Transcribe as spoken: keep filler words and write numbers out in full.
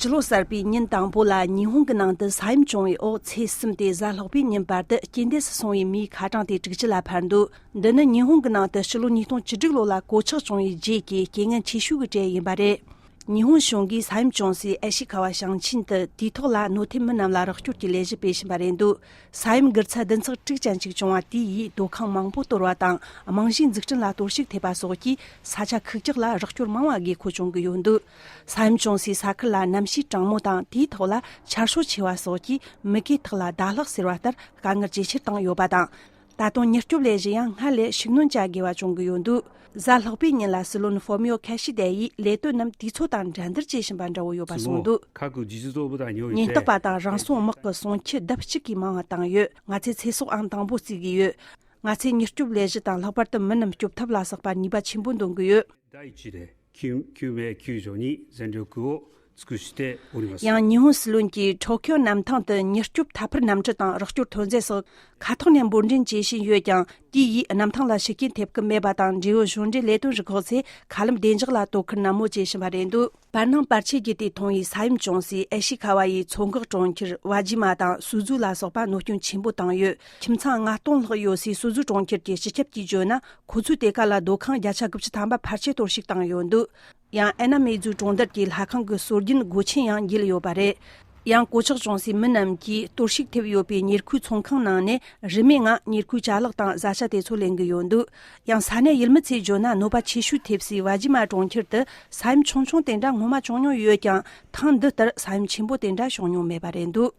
ཕྱི་ལོ་གསར་པའི་ཉིན་དང་པོ་ལ་ཉི་ཧོང་གི་ནང་དུ་ས་ཡོམ་བྱུང་བའི་འོག་ཚེས་གསུམ་སྟེ་གཟའ་ལྷག་པའི་ཉིན་བར་དུ་རྐྱེན་འདས་སུ་སོང་བའི་མིའི་ཁ་གྲངས་དེ་དྲུག་ཅུ་ལ་འཕར་འདུག་འདི་ནི་ཉི་ཧོང་གི་ནང་དུ་ཕྱི་ལོ་ཉིས་སྟོང་བཅུ་དྲུག་ལོ་ལ་གོད་ཆག་བྱུང་བའི་རྗེས་ཀྱི་རྐྱེན་ངན་ཆེ་ཤོས་ཀྱི་གྲས་ཡིན་པ་རེད། ཉི་ཧོང་གཞུང་གིས་ས་ཡོམ་བྱུང་སའི་ཨེ་ཤི་ཁ་བ་ཞིང་ཆེན་དུ་དུས་ཐོག་ལ་གནོད་ཐེབས་མི་རྣམས་ལ་རོགས་སྐྱོར་གྱི་ལས་གཞི་སྤེལ་བཞིན་པ་རེད་འདུག་ས་ཡོམ་འགུལ་ཚད་བདུན་ཚེག་དྲུག་ཅན་ཅིག་བྱུང་བ་དེ་ཡིས་སྡོད་ཁང་མང་པོ་གཏོར་བ་དང་རྨང་གཞིའི་འཛུགས་སྐྲུན་ལ་གཏོར་བཤིག་ཐེབས་པ་སོགས་ཀྱིས་ས་ཆ་ཁུག་ཀྱོག་ལ་རོགས་སྐྱོར་མང་བ་དགོས་མཁོ་བྱུང་གི་ཡོད་འདུག་ས་ཡོམ་བྱུང་སའི་ས་ཁུལ་ལ་གནམ་གཤིས་གྲང་མོ་དང་དེའི་ཐོག་ལ་ཆར་ཤོག་ཆེ་བ་སོགས་ཀྱིས་མུ་གེའི་ཐག་ལ་ཟླ་ལྷག་ཟེར་བ་ལྟར་དཀའ་ངལ་ཇེ་ཆེར་བཏང་ཡོད་པ་དང་། ད་དུང་མྱུར་སྐྱོབ་ལས་གཞི་ཡང་སྔར་ལས་ཤུགས་སྣོན་བྱ་དགོས་པ་བྱུང་གི་ཡོད་འདུག་གཟའ་ལྷག་པའི་ཉིན་ལ་སྲིད་བློན་ཧྥོ་མིའོ་ཁ་ཤི་དེ་ཡིས་ལས་དོན་རྣམས་དུས་ཚོད་དང་འགྲན་བསྡུར་བྱེད་བཞིན་པ་འདྲ་བོ་ཡོད་པ་གསུངས་འདུག་ཉེན་རྟོག་པ་དང་རང་སྲུང་དམག་གི་སྲུང་ཆུ་ལྡབ་གཅིག་གིས་མང་བ་བཏང་ཡོད། ང་ཚོས་ཚེ་སྲོག་ཨང་དང་པོ་བརྩི་གི་ཡོད། ང་ཚོས་མྱུར་སྐྱོབ་ལས་གཞི་དང་ལྷག་པར་དུ་མི་རྣམས་སྐྱོབ་ཐབས་ལ་སོགས་པར་ནུས་པ་ཆེན་པོ་འདོན་གི་ཡོད། 第一で救救命救助に全力を尽くしております。 ཡང་ཉི་ཧོང་སྲིད་བློན་གྱིས་ཊོ་ཀིའོ་གནམ་ཐང་དུ་མྱུར་སྐྱོབ་ཐད་འཕུར་གནམ་གྲུ་དང་རོགས་སྐྱོར་ཐོན་རྫས་སོགས་ཁ་ཐོར་ནས་འབོར་འདྲེན་བྱེད་བཞིན་ཡོད་ཀྱང་། དེ་ཡིས་གནམ་ཐང་ལ་ཤུགས་རྐྱེན་ཐེབས་ཀྱི་མེད་པ་དང་། འབྲེལ་ཡོད་གཞུང་འབྲེལ་ལས་དོན་རུ་ཁག་ཚོས་མཁའ་ལམ་བདེ་འཇགས་ལ་དོ་ཁུར་ནན་མོ་བྱེད་བཞིན་པ་རེད་འདུག་བར་སྣང་བར་ཆད་བརྒྱུད་དེ་ཐོན་པའི་ས་ཡོམ་བྱུང་སའི་ཨེ་ཤི་ཁ་བ་ཡི་མཚོ་འགག་གྲོང་ཁྱེར་ཝ་ཇི་མ་དང་སུ་ཛུ་ལ་སོགས་པ་གནོད་སྐྱོན་ཆེན་པོ་བཏང་ཡོད། ཁྱིམ་ཚང་ལྔ་སྟོང་ལྷག་ཡོད་སའི་སུ་ཛུ་གྲོང་ཁྱེར་གྱི་སྤྱི་ཁྱབ་ཀྱིས་བརྗོད་ན། ཁོ་ཚོའི་དེ་ག་ལ་སྡོད་ཁང་བརྒྱ་ཆ་དགུ་བཅུ་ཐམ་པ་ཕལ་ཆེར་གཏོར་བཤིག་བཏང་ཡོད་འདུག་ཡང་ཨེ་ན་མེ་ཛུ་གྲོང་རྡལ་གྱི་ལྷ་ཁང་གི་སྲོལ་རྒྱུན་སྒོ་ཆེན་ཡང་འགྱེལ་ཡོད་པ་རེད། ཡང་གོད་ཆག་བྱུང་སའི་མི་རྣམས་ཀྱིས་གཏོར་བཤིག་ཐེབས་ཡོད་པའི་ཉེར་མཁོའི་ཚོང་ཁང་ནང་ནས་རིན་མེད་ངང་ཉེར་མཁོའི་ཅ་ལག་དང་བཟའ་བཅའ་དེ་ཚོ་ལེན་གི་ཡོད་འདུག་ཡང་ས་གནས་ཡུལ་མི་ཚོས་བརྗོད་ན། གནོད་པ་ཆེ་ཤོས་ཐེབས་སའི་ཝ་ཇི་མ་གྲོང་ཁྱེར་དུ་ས་ཡོམ་ཆུང་ཆུང་དེ་འདྲ་སྔོན་མ་བྱུང་མྱོང་ཡོད་ཀྱང་། ཐེངས་འདི་ལྟར་ས་ཡོམ་ཆེན་པོ་དེ་འདྲ་བྱུང་མྱོང་མེད་པ་རེད་འདུག